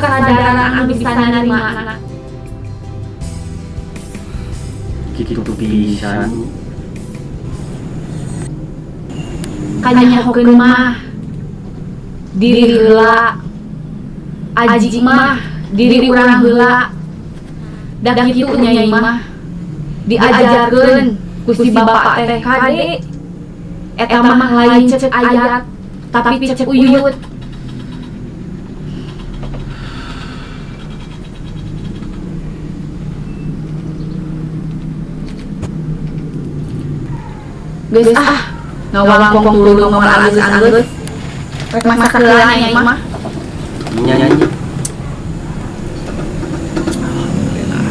Kasadaran anu bisa narimana. Kitu pisan. Kanyahokeun mah diri heula, aji mah diri urang heula. Da kitu Nyai mah diajarkeun ku si bapak teh kade. Eta mah lain cek ayat, tapi cek uyut. Geus ah, ngawangkong tulung moal anggeus-anggeus. Rek masak heula Nyai mah. Nya, nya. Alhamdulillah.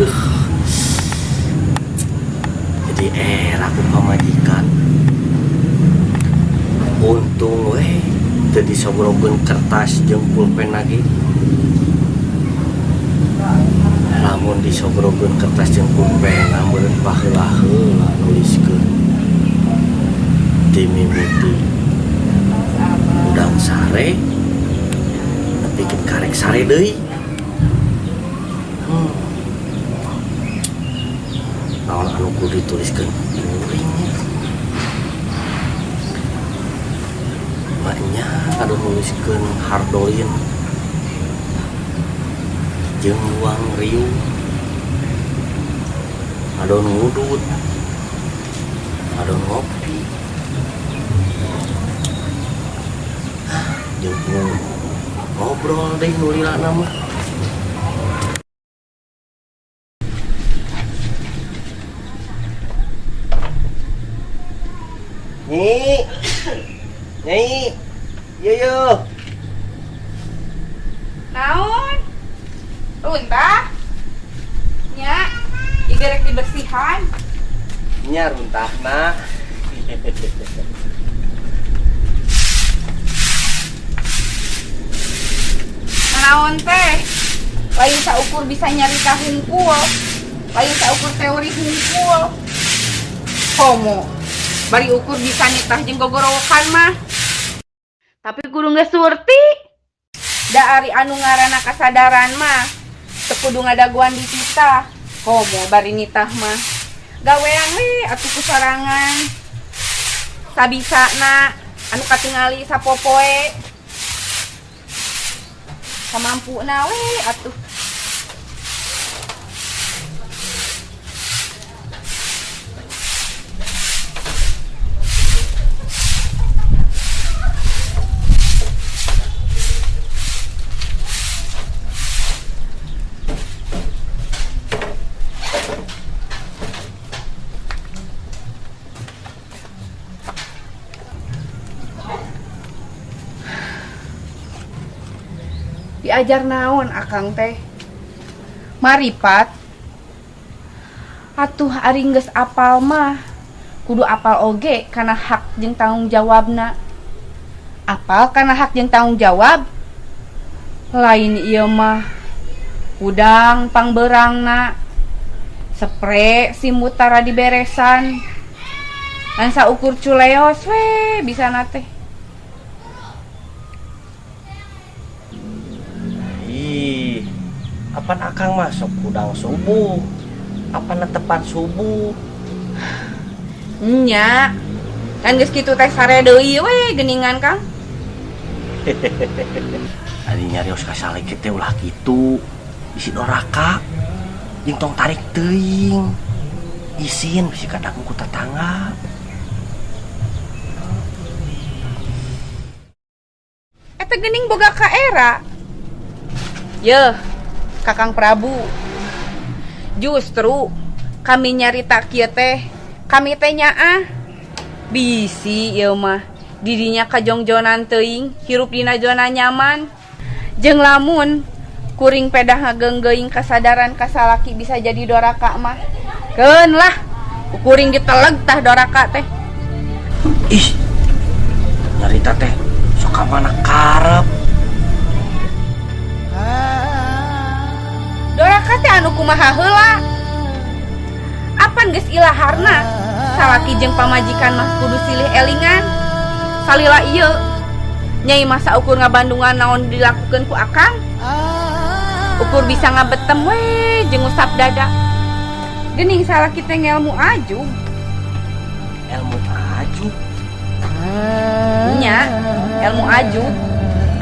Duh. Jadi era ku pamajikan. Untung we teu disogrokeun kertas jeung pulpen lagi. Lamun disogrokeun kertas jeung pulpen meureun baheula heula nuliskeun. Ti mimiti udang sare nepikeun karek sare deui. Naon anu kudu dituliskeun kuring nya? Maknya anu nuliskeun hardolin jeung luang riung, adon ngudut, adon ngopi, jeung ngobrol deh nu lila mah. Nyi, Nyai, yo yo. Naon? Runtah? Nya, ieu rek dibersihan. Nya runtahna. Naon teh? Lain saukur bisa nyarita hungkul. Lain saukur teori hungkul. Homo. Bari ukur bisa nitah jeung gogorowokan mah. Tapi kudu geus surti. Da ari anu ngaranna kasadaran mah teu kudu ngadaguan di titah. Komo bari nitah mah. Gawean we atuh ku sorangan. Sabisana anu katingali sapopoe. Samampuna we atuh. Diajar naon akang teh? Maripat. Atuh ari geus apal mah kudu apal oge kana hak jeung tanggung jawabna. Apal kana hak jeung tanggung jawab? Lain ieu mah hudang pangbeurangna. Spre simut tara diberesan. Ngan saukur culeos we bisana teh. Ih, apan akang masuk hudang subuh? Apan netepan subuh? Nya, kan geus kitu teh sare deui we geuningan Kang. Ari nyarios ka salaki teh ulah kitu. Bisi doraka. Jeung tong tarik teuing. Isin bisi kadangu ku tatangga. Eta geuning boga ka era. Yeuh, Kakang Prabu. Justru kami nyarita kieu teh, kami teh nyaah. Bisi ieu mah didinya kajongjonan teuing, hirup dina zona nyaman. Jeung lamun kuring pedah ngageunggeung kasadaran ka salaki bisa jadi doraka mah. Keun lah, kuring diteleg tah doraka teh. Ih, nyarita teh sok ka mana karep. Doraka teh anu kumaha heula? Apan geus ilaharna salaki jeung pamajikan mah kudu silih elingan. Salila ieu Nyai masa ukur ngabandungan naon dilakukan ku akang. Ukur bisa ngabetem we jeung ngusap dada. Geuning salah kita ngelmu aju. Ilmu aju. Nya, ilmu aju.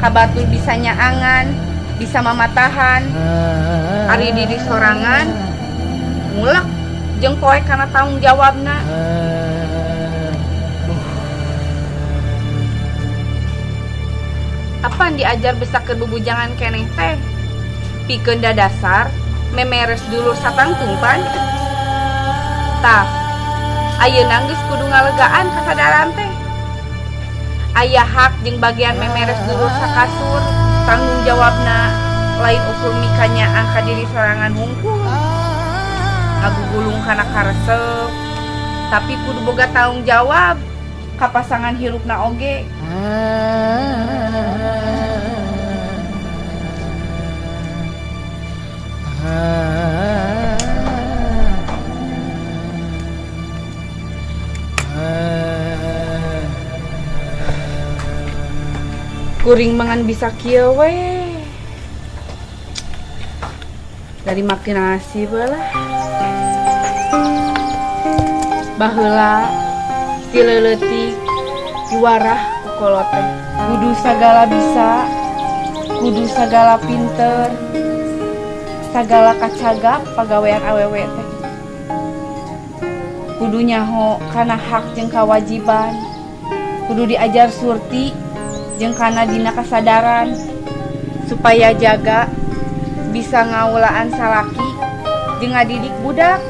Kabatur bisa nyaangan, bisa mamatahan. Ari diri sorangan ngulek jeung poe kana tanggung jawabna. Apan diajar bisa keur bubujangan keneh teh? Pikeun dadasar memeres dulur satangtung pan. Tah, ayeuna geus kudu ngalegaan kasadaran teh. Aya hak jeung bagian memeres dulur sakasur, tanggung jawabna lain ukur mikanyaah ka diri sorangan hungkul. Ngagugulung kana karesep, tapi kudu boga tanggung jawab ka pasangan hirupna oge. Kuring mangan bisa kieu we. Dari makin nasi lah. Baheula ti leuletik diwarah ku kolot teh. Kudu sagala bisa, kudu sagala pinter, sagala kacagap pagawean awewe teh. Kudu nyaho kana hak jeung kawajiban. Kudu diajar surti jeung kana dina kasadaran supaya jaga bisa ngaulaan salaki jeung ngadidik budak.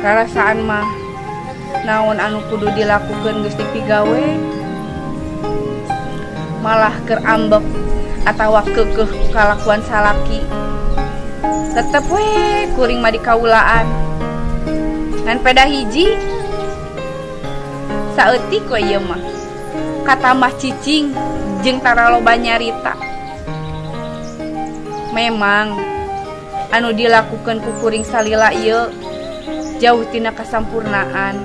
Karasaan mah naon anu kudu dilakukeun geus dipigawe, malah keur ambek atawa keukeuh ku kalakuan salaki. Tetep we kuring mah dikaulaan. Ngan peda hiji saeutik we ieu mah katambah cicing jeung taraloba nyarita. Memang anu dilakukeun ku kuring salila ieu jauh tina kasampurnaan,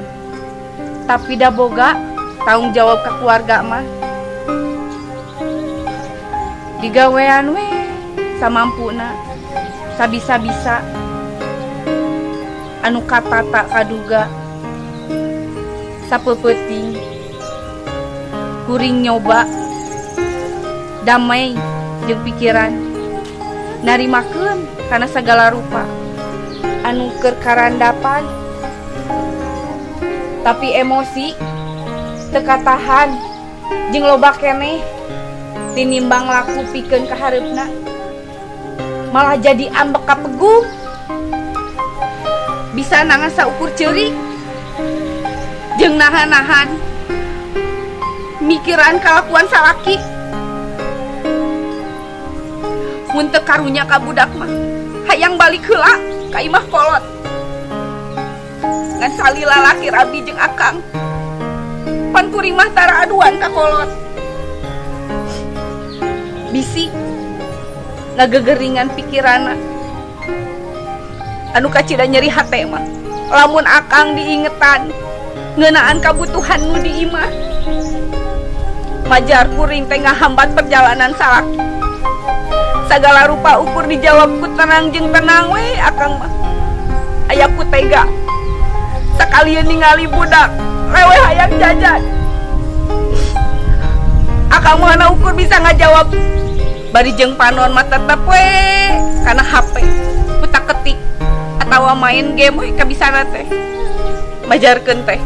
tapi da boga tanggung jawab ka keluarga mah. Digawean we samampuna, sabisa-bisa anu katata kaduga. Sapeupeting kuring nyoba damai jeung pikiran, narimakeun kana sagala rupa anu keur karandapan, tapi emosi teu katahan jeung loba keneh tinimbang laku pikeun ka hareupna, malah jadi ambek kapegung. Bisa nangan saukur ceurik jeung nahan-nahan mikiran kalakuan salaki. Mun teu karunya ka budak mah hayang balik heula ka imah kolot. Ngan salila laki rabi jeung akang, pan kuring mah tara aduan ka kolot. Bisi ngagegeringan pikiranna anu kacida nyeri hate mah lamun akang diingetan ngeunaan kabutuhan nu di imah. Majar kuring teh ngahambat perjalanan salaki. Sagala rupa ukur dijawab ku tenang jeung tenang we akang mah. Aya ku tega sakalian ningali budak reweh hayang jajan. Akang mah na ukur bisa ngajawab. Bari jeung panon mah tetep we kana HP kutak ketik atawa main game we kabisana teh. Majarkeun teh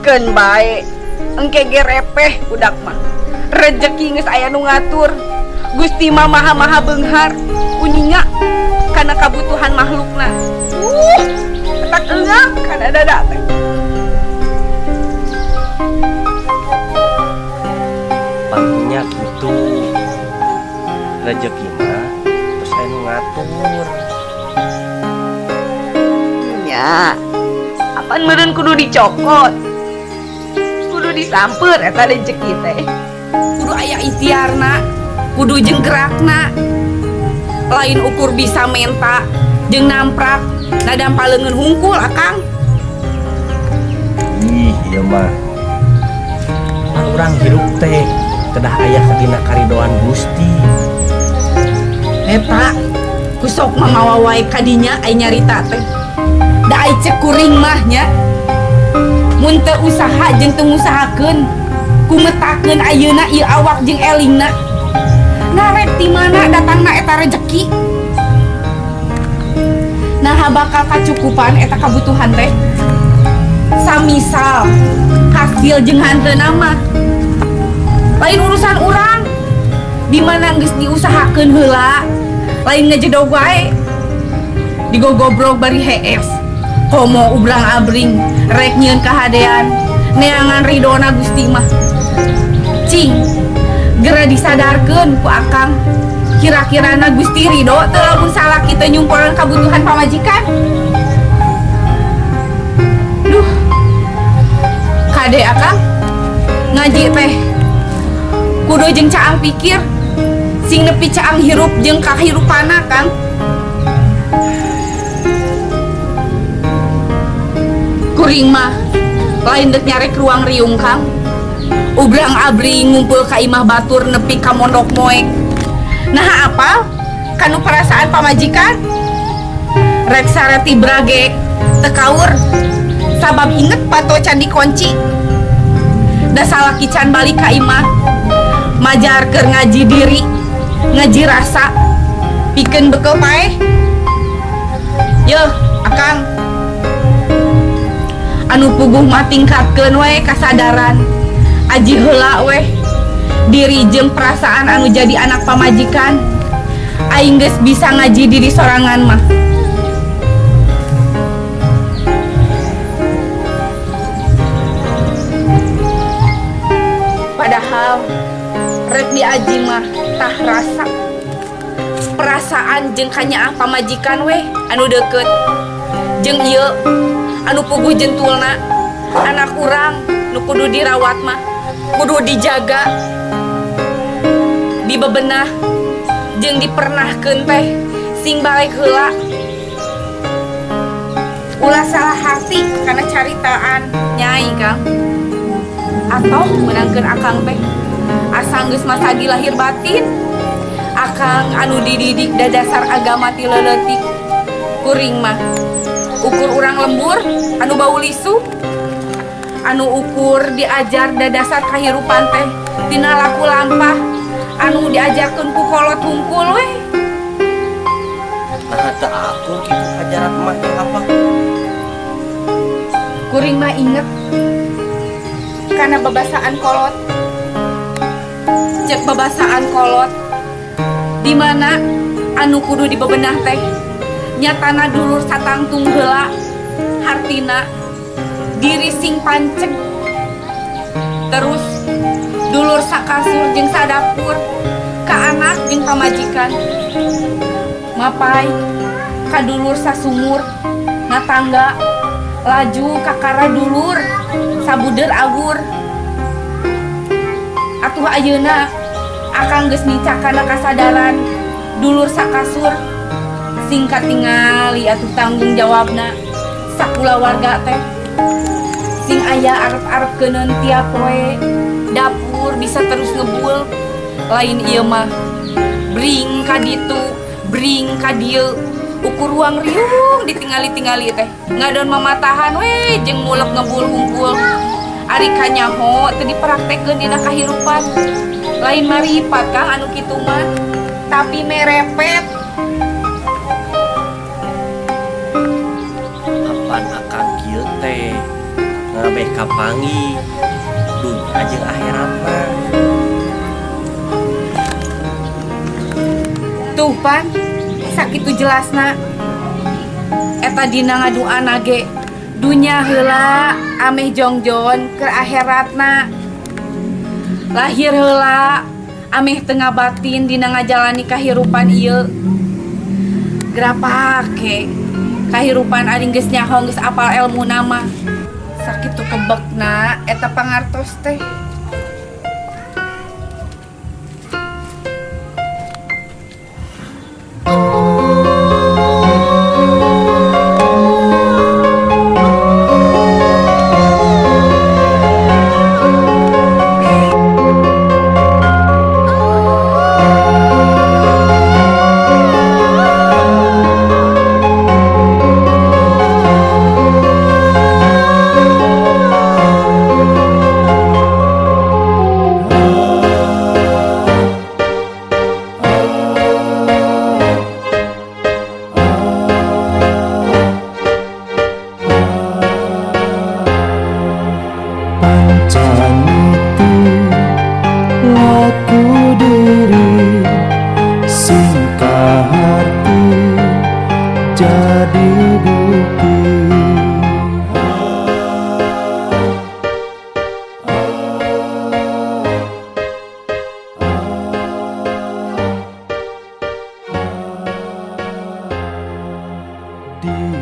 keun bae engke ge repeh budak mah. Rejeki geus aya nu ngatur. Gusti mah maha-maha beunghar uninga kana kabutuhan makhlukna. Tak eungap kana dada teh. Pangnya kitu. Rejeki mah terus aya nu ngatur. Nya. Apan meureun kudu dicokot. Kudu disamper eta rejeki teh. Kudu aya ikhtiarna, kudu jeung gerakna. Lain ukur bisa menta jeung namprak nadampa leungeun hungkul akang. Ih, ieu mah. Urang hirup teh kedah aya dina karidoan Gusti. Eta ku sok mamawa wae kadinya ai nyarita teh. Da ai cek kuring mah nya. Mun teu usaha jeung teu ngusahakeun, kumetakeun ayeuna ieu awak jeung elingna. Nah rek ti mana datangna eta rejeki? Nah bakal kacukupan eta kabutuhan teh. Samisal hasil jeung hanteuna mah lain urusan urang. Di mana geus diusahakeun heula, lain ngejedog wae. Digogobrog bari hees. Komo ubrang-abring rek nyieun kahadean, neangan ridona Gusti mah. Cing, gera disadarkeun ku akang. Kira-kirana Gusti ridho teu lamun salaki teu nyumponan kabutuhan pamajikan? Duh. Kade akang ngaji teh kudu jeung caang pikir, sing nepi caang hirup jeung kahirupana, Kang. Kuring mah lain dek nyarek ruang riung, Kang. Ubrang-abring ngumpul ka imah batur nepi ka mondok moek. Nah apal kanu perasaan pamajikan? Rek sareti brage teu kaur sabab inget pato can dikunci. Da salaki can balik ka imah majar keur ngaji diri, ngaji rasa pikeun bekel paeh. Yeuh, akang. Anu puguh mah tingkatkeun we kasadaran. Aji heula weh diri jeung perasaan anu jadi anak pamajikan. Aing geus bisa ngaji diri sorangan mah. Padahal rek diaji mah tah rasa perasaan jeung kanyaah pamajikan weh anu deukeut jeung ieu anu puguh jentulna anak urang nu kudu dirawat mah kudu dijaga, dibebenah jeung dipernahkeun teh sing balik heula. Ulah salah hati karena caritaan nyai, Kang. Atau menangkeun akang teh asa geus masagi lahir batin. Akang anu dididik dadasar agama ti leuletik. Kuring mah ukur urang lembur anu bau lisu, anu ukur diajar dadasar kahirupan teh tina laku lampah anu diajarkeun ku kolot hungkul weh. Nah teu akur kitu ajaran emak jeung apa? Kuring mah inget kana babasaan kolot. Cek babasaan kolot di mana anu kudu dibebenah teh nyatana dulur satangtung heula, hartina diri sing panceg, terus dulur sakasur jeung sadapur ka anak jeung pamajikan, mapai ka dulur sasumur ngatangga laju kakara dulur sabuder agur. Atuh ayeuna akang geus nicakana kasadaran dulur sakasur singkat tingali atuh tanggung jawabna sakulawarga teh sing aya arep-arep keuneun tiap poe dapur bisa terus ngebul. Lain ieu mah bring ka ditu bring ka dieu ukur ruang riung ditingali-tingali teh ngadon mamatahan we jeung mulek ngebul hungkul. Ari kanyaho teu dipraktekkeun dina kahirupan. Lain maripat Kang anu kitu mah, tapi merepet. Apan akang kieu teh ngabeh kapangi dunya jeung akhiratna. Tuh pan sakitu jelasna eta dina ngaduana ge dunya heula ameh jongjon ke akhiratna, lahir heula ameh teu ngabatin dina ngajalani kahirupan ieu. Geura pake kahirupan ari geus nyaho geus apal elmuna mah. Sakitu kebekna eta pangartos teh. Ku diri sing kaharti jadi bukti. Di